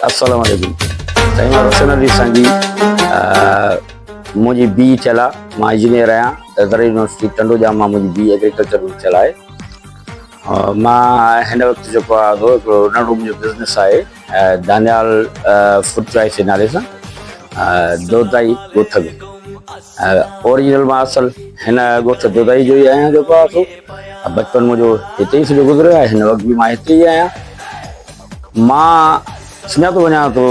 السلام عليڪم سائين مان روشن علي سانگي منهنجي بي ٿيل آ مان انجنيئر آهيان زرعي يونيورسٽي ٽنڊو ڄام مان منهنجي بي ايگريڪلچر ۾ ٿيل آهي مان هن وقت جيڪو آهي سو هڪڙو ننڍو منهنجو بزنس آهي دانيال فوڊ چوائس جي نالي سان دودائي ڳوٺ ۾ اوريجنل مان اصل هن ڳوٺ دودائي جو ئي آهيان جيڪو آهي سو بچپن منهنجو هتي ئي سڄو گذريو آهي هن وقت به مان هتي ئي آهيان مان سڃاتو وڃان ٿو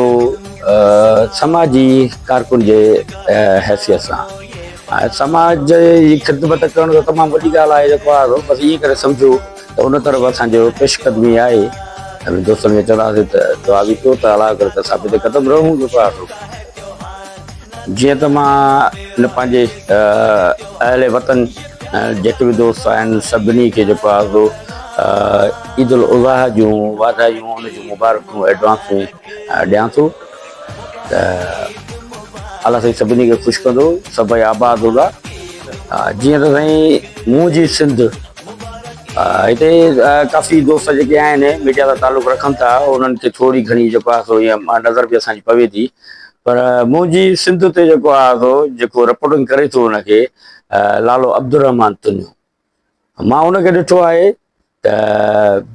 سماجي ڪارڪن جي حيثيت سان سماج جي خدمت ڪرڻ ته تمام وڏي ڳالهه آهي جيڪو آهي بس ائين ڪري سمجهو ته ان طرف اسانجو پيش قدمي آهي ۽ دوستن کي چونداسين ته دعا به ڪيو ته الله ڪري ته ثابت قدم رهون جيڪو آهي سو جيئن ته مان ان پنهنجي اهل وطن جيڪي به دوست آهن سڀني کي جيڪو آهي سو عيد الاضحيٰ جون واڌايون ان جون مبارڪون ايڊوانس ۾ ڏيان ٿو ته الله سائين سڀني کي خوش ڪندو سڀئي آباد هوندا جيئن ته سائين منهنجي سنڌ هتي ڪافي دوست جيڪي آهن ميڊيا سان تعلق رکن ٿا انهن کي ٿوري گهڻي جيڪو آهي سو ائين نظر به اسان جي پوي ٿي پر منهنجي سنڌ تي جيڪو آهي سو جيڪو رپورٽنگ ڪري ٿو ان کي لالو عبدالرحمان تنيو مان ان کي ڏٺو آهي ته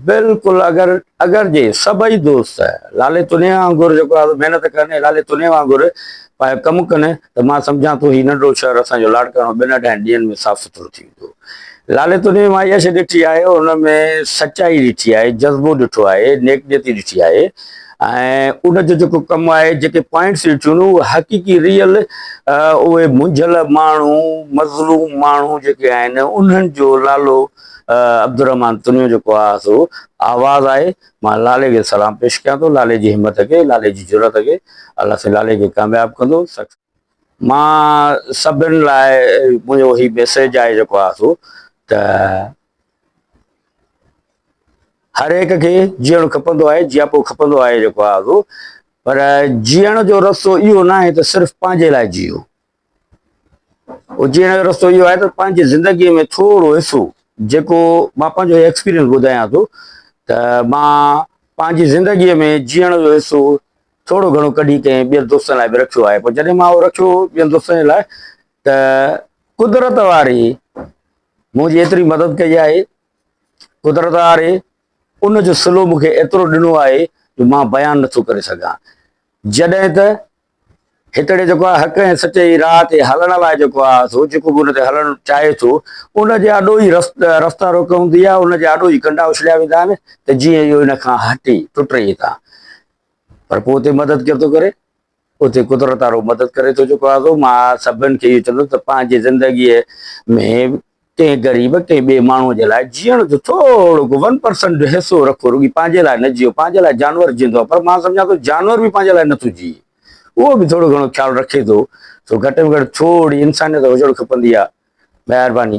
بلڪل اگر اگر جي سڀئي دوست لالي تنيي وانگر جيڪو آهي محنت ڪن ۽ لالي تنيي وانگر پنهنجو ڪم ڪن ته مان سمجهان ٿو هي ننڍڙو شهر اسان جو لاڙڪاڻو ٻن اڍائن ڏينهن ۾ صاف سٿرو ٿي ويندو. لالي تنيي مان اها شيء ڏٺي آهي ان ۾ سچائي ڏٺي آهي، جذبو ڏٺو آهي، نيڪ نيتي ڏٺي آهي ۽ ان جو جيڪو ڪم آهي جيڪي پوائنٽس ڏٺيون اهي حقيقي ريئل اهي منجهيل ماڻهو مظلوم ماڻهو جيڪي آهن انهن جو لالو عبدالرحمان تنيو جيڪو آهي سو آواز آهي مان لالي کي سلام پيش ڪيان ٿو لالي جي همت کي لالي جي جرئت کي الله سائين لالي کي ڪامياب ڪندو مان سڀن لاء منهنجو هي ميسيج آهي جيڪو آهي سو ته هر هڪ کي جيئڻ کپندو آهي جياپو کپندو آهي جيڪو آهي سو پر جيئڻ جو رستو اهو نه آهي ته صرف پنهنجي لاء جيئو اهو جيئڻ جو رستو اهو آهي ته پنهنجي زندگيء ۾ ٿورو حصو جيڪو مان پنهنجو ايڪسپيرينس ٻڌايان ٿو ته مان پنهنجي زندگيء ۾ جيئڻ جو حصو ٿورو گهڻو ڪڍي ڪنهن ٻين دوستن لاء به رکيو آهي پوء جڏهن مان اهو رکيو ٻين دوستن جي لاء ته قدرت واري منهنجي ايتري مدد ڪئي آهي قدرت واري ان جو صلو مون کي ايترو ڏنو آهي جو مان بيان نٿو ڪري سگهان جڏهن ته هتڙي جيڪو آهي حق ۽ سچ جي راهه تي هلڻ لاء جيڪو آهي سو جيڪو به ان تي هلڻ چاهي ٿو ان جي آڏو ئي رستا روڪ هوندي آهي ان جي آڏو ئي ڪنڊا اڇليا ويندا آهن ته جيئن اهو ان کان هٽي ٽٽي هتان پر پوء اتي مدد ڪير ٿو ڪري اتي قدرت وارو مدد ڪري ٿو جيڪو آهي سو مان سڀن کي اهو چوندس ته پنهنجي زندگيء ۾ ڪنهن غريب ڪنهن ٻئي ماڻهوء جي لاء جيئڻ جو ٿورو ڪو ون پرسنٽ جو حصو رکو رڳي پنهنجي لاء نه جيئو پنهنجي لاء جانور جيئندو آهي پر مان سمجهان ٿو جانور به پنهنجي لاء نٿو جيئي اهو به ٿورو گهڻو خيال رکي ٿو سو گهٽ ۾ گهٽ ٿوري انسانيت هجڻ کپندي آهي مهرباني.